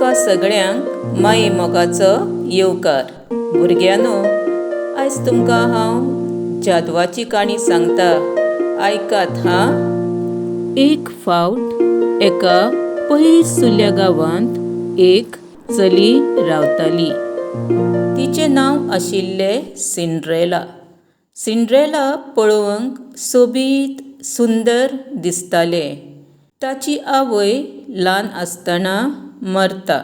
तुमकां सगळ्यांक माई मोगाचो येवकार. भुरग्यांनो, आयज तुमकां हांव जादवाची काणी सांगता, आयकात हां. एक फावट एका पयसुल्ल्या गांवांत एक चली रावताली. तिचें नांव आशिल्लें सिंड्रेला. सिंड्रेला पळोवंक सोबीत सुंदर दिसतालें. ताची आवय ल्हान आसतना मरता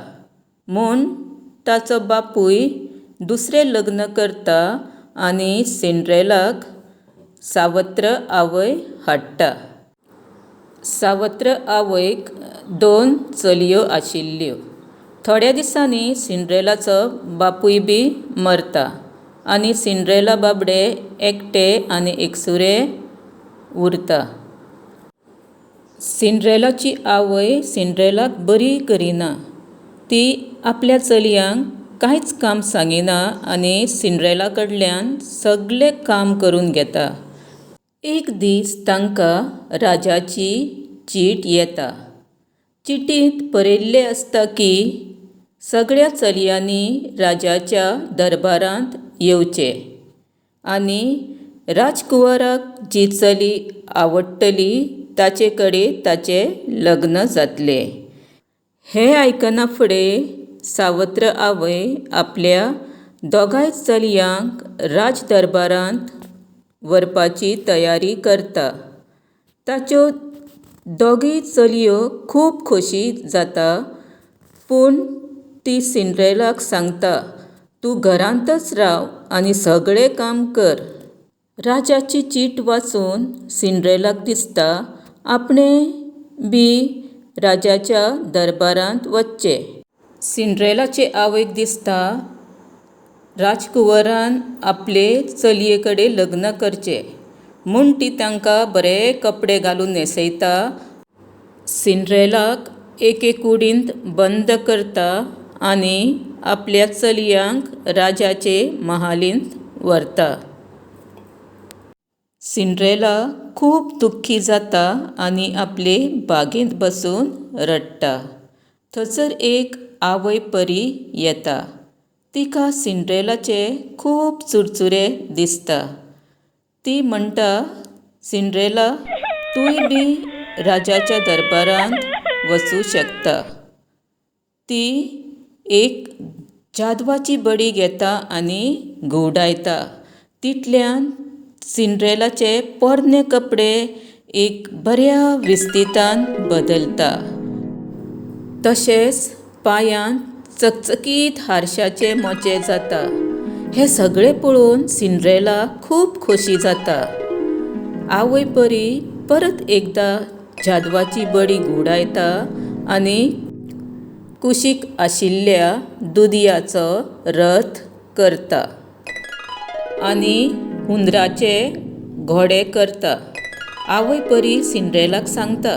म्हूण ताचो बापूय दुसरें लग्न करता आनी सिंड्रेलाक सावत्र आवय हाडटा. सावत्र आवयक दोन चलयो आशिल्ल्यो. थोड्या दिसांनी सिंड्रेलाचो बापूय बी मरता आनी सिंड्रेला बाबडें एकटें आनी एकसुरें उरता. सिंड्रेलाची आवय सिंड्रेलाक बरी करिना. ती आपल्या चलयांक कांयच काम सांगिना आनी सिंड्रेला कडल्यान सगलें काम करून घेता. एक दीस तांकां राजाची चीट येता. चिटींत बरयल्लें आसता की सगळ्या चलयांनी राजाच्या दरबारांत येवचें आनी राजकुंवराक जी चली आवडटली ताचे कडेन ताचें लग्न जातलें. हें आयकना फुडें सावत्र आवय आपल्या दोगांय चलयांक राज दरबारांत व्हरपाची तयारी करता. ताच्यो दोगूय चलयो खूब खोशी जाता पूण ती सिंड्रेलाक सांगता, तूं घरांतच राव आनी सगळें काम कर. राजाची चीट वाचून सिंड्रेलाक दिसता आपणें बी राजाच्या दरबारांत वचचें. सिंड्रेलाचे आवयक दिसता राजकुंवरान आपले चलये कडेन लग्न करचें म्हूण ती तांकां बरे कपडे घालून न्हेसयता. सिंड्रेलाक एके कुडींत बंद करता आनी आपल्या चलयांक राजाचे महालींत व्हरता. सिंड्रेला खूब दुख्खी जाता आनी आपले बागेंत बसून रडटा. थंयसर एक आवय परी येता. तिका सिंड्रेलाचे खूब चुरचुरे दिसता. ती म्हणटा, सिंड्रेला तूंय बी राजाच्या दरबारांत वचूंक शकता. ती एक जादवाची बडी घेता आनी घुंवडायता. तितल्यान सिंड्रेलाचे पोरणे कपडे एक बऱ्या विस्तिदान बदलता. तशेंच पांयांत चकचकीत हारशाचे मोचे जाता. हें सगळें पळोवन सिंड्रेला खूब खोशी जाता. आवय परी परत एकदां जादवाची बडी घुंवडायता आनी कुशीक आशिल्ल्या दुदयाचो रथ करता आनी हुंदराचे घोडे करता. आवय परी सिंड्रेलाक सांगता,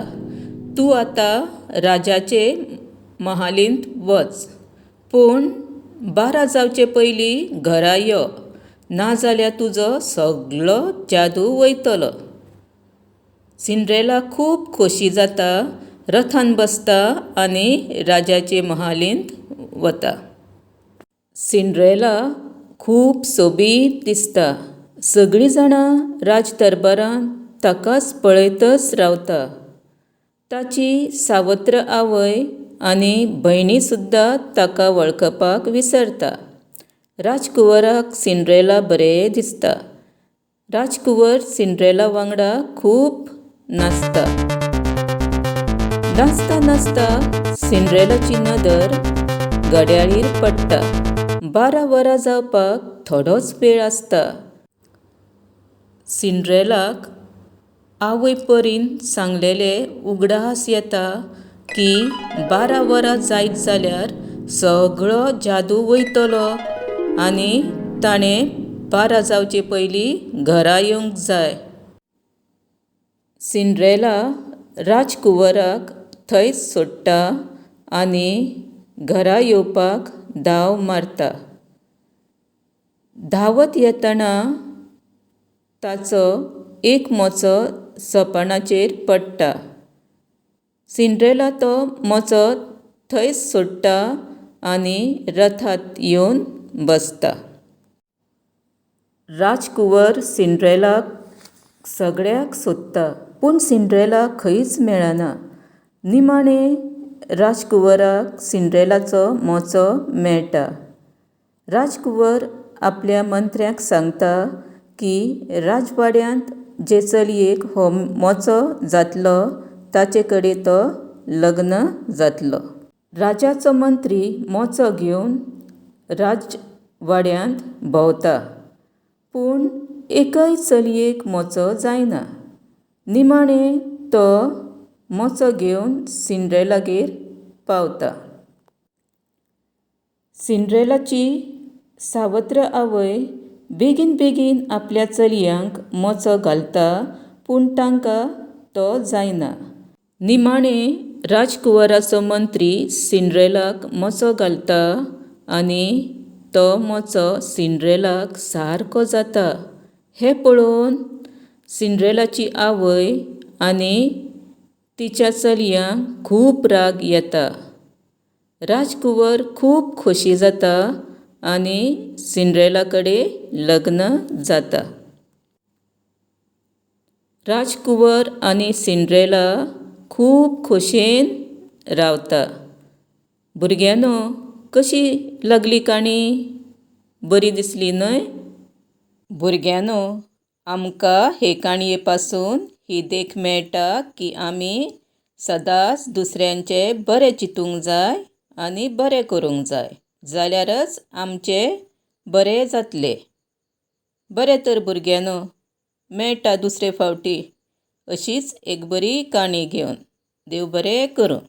तूं आतां राजाचे महालींत वच. पूण बारा जावचे पयलीं घरा यो. नाजाल्यार तुजो सगलो जादू वयतलो. सिंड्रेला खूब खोशी जाता, रथान बसता आनी राजाचे महालींत वता. सिंड्रेला खूब सोबीत दिसता. सगळीं जाणां राज दरबारांत ताकाच पळयतच रावता. ताची सावत्र आवय आनी भयणी सुद्दां ताका वळखपाक विसरता. राजकुंवराक सिंड्रेला बरें दिसता. राजकुंवर सिंड्रेला वांगडा खूब नाचता. नाचता नाचता सिंड्रेलाची नदर घड्याळीर पडटा. 12 वरां जावपाक थोडोच वेळ आसता. सिंड्रेलाक आवय परीन सांगलेलें उगडास येता की 12 वरां जायत जाल्यार सगळो जादू वयतलो आनी ताणें 12 जावचे पयलीं घरा येवंक जाय. सिंड्रेला राजकुंवराक थंयच सोडटा आनी घरा येवपाक धांव मारता. धांवत येतना ताचो एक मोचो सपणाचेर पडटा. सिंड्रेला तो मोचो थंयच सोडटा आनी रथांत येवन बसता. राजकुंवर सिंड्रेलाक सगळ्याक सोदता पूण सिंड्रेला खंयच मेळना. निमाणें राजकुंवराक सिंड्रेलाचो मोचो मेळटा. राजकुंवर आपल्या मंत्र्याक सांगता की राजवाड्यांत जे चलयेक हो मोचो जातलो ताचे कडेन तो लग्न जातलो. राजाचो मंत्री मोचो घेवन राजवाड्यांत भोंवता पूण एकय चलयेक मोचो जायना. निमाणें तो मोचो घेवन सिंड्रेलागेर पावता. सिंड्रेलाची सावत्र आवय बेगीन बेगीन आपल्या चलयांक मोचो घालता पूण तांकां तो जायना. निमाणें राजकुंवराचो मंत्री सिंड्रेलाक मोचो घालता आनी तो मोचो सिंड्रेलाक सारको जाता हें पळोवन सिंड्रेलाची आवय आनी तिच्या चलयांक खूब राग येता. राजकुंवर खूब खोशी जाता आनी सिंड्रेला कडेन लग्न जाता. राजकुंवर आनी सिंड्रेला खूब खोशयेन रावता. भुरग्यांनो कशी लागली काणी? बरी दिसली न्हय? भुरग्यांनो आमकां हे काणये पासून ही देख मेळटा की आमी सदांच दुसऱ्यांचें बरें चिंतूंक जाय आनी बरें करूंक जाय जाल्यारच आमचें बरें जातलें. बरें तर भुरग्यांनो मेळटा दुसरे फावटी अशीच एक बरी काणी घेवन. देव बरें करूं.